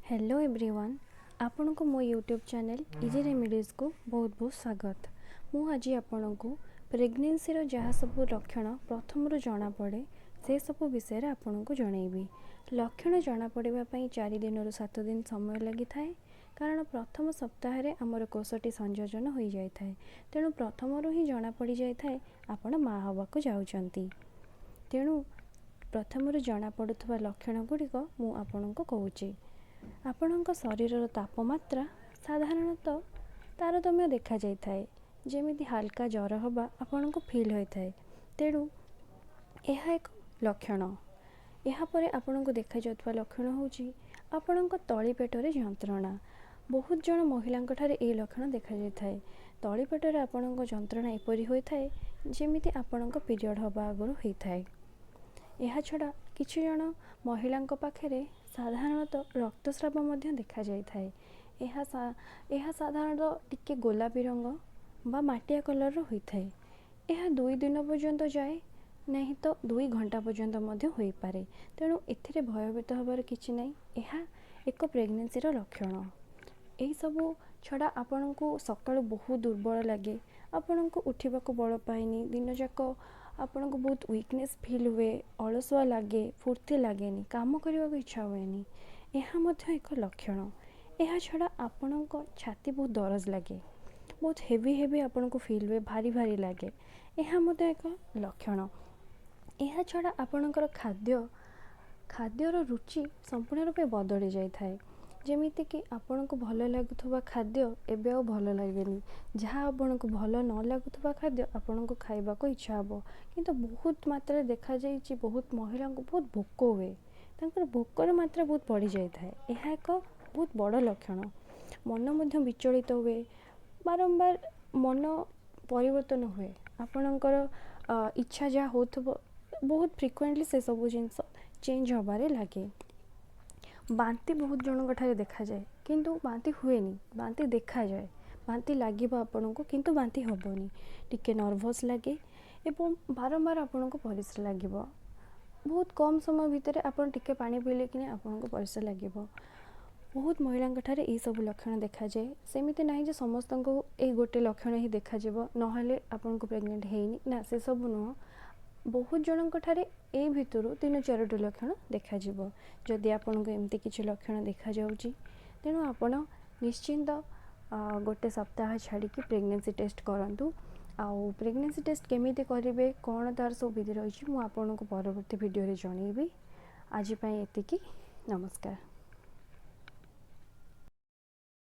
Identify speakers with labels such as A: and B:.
A: Hello everyone, ଆପଣଙ୍କୁ ମୋ YouTube channel easy ରେମିଡ଼ିଜ୍କୁ ବହୁତ ବହୁତ ସ୍ୱାଗତ। ମୁଁ ଆଜି ଆପଣଙ୍କୁ ପ୍ରେଗନେନ୍ସିର ଯାହା ସବୁ ଲକ୍ଷଣ ପ୍ରଥମରୁ ଜଣାପଡ଼େ, ସେସବୁ ବିଷୟରେ ଆପଣଙ୍କୁ ଜଣାଇବି। ଲକ୍ଷଣ ଜଣାପଡ଼ିବା ପାଇଁ 4 ଦିନରୁ 7 ଦିନ ସମୟ ଲାଗିଥାଏ, କାରଣ ପ୍ରଥମ ସପ୍ତାହରେ ଆମର କୋଷଟି ସଂଯୋଜନ ହୋଇଯାଇଥାଏ। ତେଣୁ ପ୍ରଥମରୁ ହିଁ ଜଣାପଡ଼ିଯାଇଥାଏ ଆପଣ ମା' ହେବାକୁ ଯାଉଛନ୍ତି। ତେଣୁ ପ୍ରଥମରୁ ଜଣାପଡ଼ୁଥିବା ଲକ୍ଷଣ ଗୁଡ଼ିକ ମୁଁ ଆପଣଙ୍କୁ କହୁଛି। ଆପଣଙ୍କ ଶରୀରର ତାପମାତ୍ରା ସାଧାରଣତଃ ତାରତମ୍ୟ ଦେଖାଯାଇଥାଏ, ଯେମିତି ହାଲକା ଜ୍ୱର ହେବା ଆପଣଙ୍କୁ ଫିଲ୍ ହୋଇଥାଏ। ତେଣୁ ଏହା ଏକ ଲକ୍ଷଣ। ଏହାପରେ ଆପଣଙ୍କୁ ଦେଖାଯାଉଥିବା ଲକ୍ଷଣ ହେଉଛି ଆପଣଙ୍କ ତଳି ପେଟରେ ଯନ୍ତ୍ରଣା। ବହୁତ ଜଣ ମହିଳାଙ୍କ ଠାରେ ଏହି ଲକ୍ଷଣ ଦେଖାଯାଇଥାଏ। ତଳି ପେଟରେ ଆପଣଙ୍କ ଯନ୍ତ୍ରଣା ଏପରି ହୋଇଥାଏ, ଯେମିତି ଆପଣଙ୍କ ପିରିୟଡ଼ ହେବା ଆଗରୁ ହୋଇଥାଏ। ଏହା ଛଡ଼ା କିଛି ଜଣ ମହିଳାଙ୍କ ପାଖରେ ସାଧାରଣତଃ ରକ୍ତସ୍ରାବ ମଧ୍ୟ ଦେଖାଯାଇଥାଏ। ଏହା ସାଧାରଣତଃ ଟିକେ ଗୋଲାପୀ ରଙ୍ଗ ବା ମାଟିଆ କଲର୍ର ହୋଇଥାଏ। ଏହା 2 ଦିନ ପର୍ଯ୍ୟନ୍ତ ଯାଏ, ନାହିଁ ତ 2 ଘଣ୍ଟା ପର୍ଯ୍ୟନ୍ତ ମଧ୍ୟ ହୋଇପାରେ। ତେଣୁ ଏଥିରେ ଭୟଭୀତ ହେବାର କିଛି ନାହିଁ। ଏହା ଏକ ପ୍ରେଗନେନ୍ସିର ଲକ୍ଷଣ। ଏହିସବୁ ଛଡ଼ା ଆପଣଙ୍କୁ ସକାଳୁ ବହୁତ ଦୁର୍ବଳ ଲାଗେ, ଆପଣଙ୍କୁ ଉଠିବାକୁ ବଳ ପାଏନି, ଦିନଯାକ ଆପଣଙ୍କୁ ବହୁତ ୱିକନେସ୍ ଫିଲ୍ ହୁଏ, ଅଳସୁଆ ଲାଗେ, ଫୁର୍ତ୍ତି ଲାଗେନି, କାମ କରିବାକୁ ଇଚ୍ଛା ହୁଏନି। ଏହା ମଧ୍ୟ ଏକ ଲକ୍ଷଣ। ଏହା ଛଡ଼ା ଆପଣଙ୍କ ଛାତି ବହୁତ ଦରଜ ଲାଗେ, ବହୁତ ହେଭି ହେଭି ଆପଣଙ୍କୁ ଫିଲ୍ ହୁଏ, ଭାରି ଭାରି ଲାଗେ। ଏହା ମଧ୍ୟ ଏକ ଲକ୍ଷଣ। ଏହା ଛଡ଼ା ଆପଣଙ୍କର ଖାଦ୍ୟର ରୁଚି ସମ୍ପୂର୍ଣ୍ଣ ରୂପେ ବଦଳି ଯାଇଥାଏ, ଯେମିତିକି ଆପଣଙ୍କୁ ଭଲ ଲାଗୁଥିବା ଖାଦ୍ୟ ଏବେ ଆଉ ଭଲ ଲାଗେନି। ଯାହା ଆପଣଙ୍କୁ ଭଲ ନ ଲାଗୁଥିବା ଖାଦ୍ୟ ଆପଣଙ୍କୁ ଖାଇବାକୁ ଇଚ୍ଛା ହେବ। କିନ୍ତୁ ବହୁତ ମାତ୍ରାରେ ଦେଖାଯାଇଛି, ବହୁତ ମହିଳାଙ୍କୁ ବହୁତ ଭୋକ ହୁଏ, ତାଙ୍କର ଭୋକର ମାତ୍ରା ବହୁତ ବଢ଼ିଯାଇଥାଏ। ଏହା ଏକ ବହୁତ ବଡ଼ ଲକ୍ଷଣ। ମନ ମଧ୍ୟ ବିଚଳିତ ହୁଏ, ବାରମ୍ବାର ମନ ପରିବର୍ତ୍ତନ ହୁଏ। ଆପଣଙ୍କର ଇଚ୍ଛା ଯାହା ହେଉଥିବ, ବହୁତ ଫ୍ରିକ୍ୱେଣ୍ଟଲି ସେସବୁ ଜିନିଷ ଚେଞ୍ଜ ହେବାରେ ଲାଗେ। ବାନ୍ତି ବହୁତ ଜଣଙ୍କ ଠାରେ ଦେଖାଯାଏ, କିନ୍ତୁ ବାନ୍ତି ହୁଏନି, ବାନ୍ତି ଦେଖାଯାଏ। ବାନ୍ତି ଲାଗିବ ଆପଣଙ୍କୁ, କିନ୍ତୁ ବାନ୍ତି ହେବନି। ଟିକେ ନର୍ଭସ୍ ଲାଗେ ଏବଂ ବାରମ୍ବାର ଆପଣଙ୍କୁ ପରିସ୍ରା ଲାଗିବ। ବହୁତ କମ୍ ସମୟ ଭିତରେ ଆପଣ ଟିକେ ପାଣି ପିଇଲେ କିନି ଆପଣଙ୍କୁ ପରିସ୍ରା ଲାଗିବ। ବହୁତ ମହିଳାଙ୍କ ଠାରେ ଏଇସବୁ ଲକ୍ଷଣ ଦେଖାଯାଏ। ସେମିତି ନାହିଁ ଯେ ସମସ୍ତଙ୍କୁ ଏଇ ଗୋଟେ ଲକ୍ଷଣ ହିଁ ଦେଖାଯିବ, ନହେଲେ ଆପଣଙ୍କୁ ପ୍ରେଗନେଣ୍ଟ ହେଇନି। ନା, ସେସବୁ ନୁହଁ। ବହୁତ ଜଣଙ୍କ ଠାରେ ଏଇ ଭିତରୁ ତିନି ଚାରୋଟି ଲକ୍ଷଣ ଦେଖାଯିବ। ଯଦି ଆପଣଙ୍କୁ ଏମିତି କିଛି ଲକ୍ଷଣ ଦେଖାଯାଉଛି, ତେଣୁ ଆପଣ ନିଶ୍ଚିନ୍ତ ଗୋଟେ ସପ୍ତାହ ଛାଡ଼ିକି ପ୍ରେଗନେନ୍ସି ଟେଷ୍ଟ କରନ୍ତୁ। ଆଉ ପ୍ରେଗନେନ୍ସି ଟେଷ୍ଟ କେମିତି କରିବେ, କ'ଣ ତା'ର ସବୁ ବିଧି ରହିଛି, ମୁଁ ଆପଣଙ୍କୁ ପରବର୍ତ୍ତୀ ଭିଡ଼ିଓରେ ଜଣାଇବି। ଆଜି ପାଇଁ ଏତିକି। ନମସ୍କାର।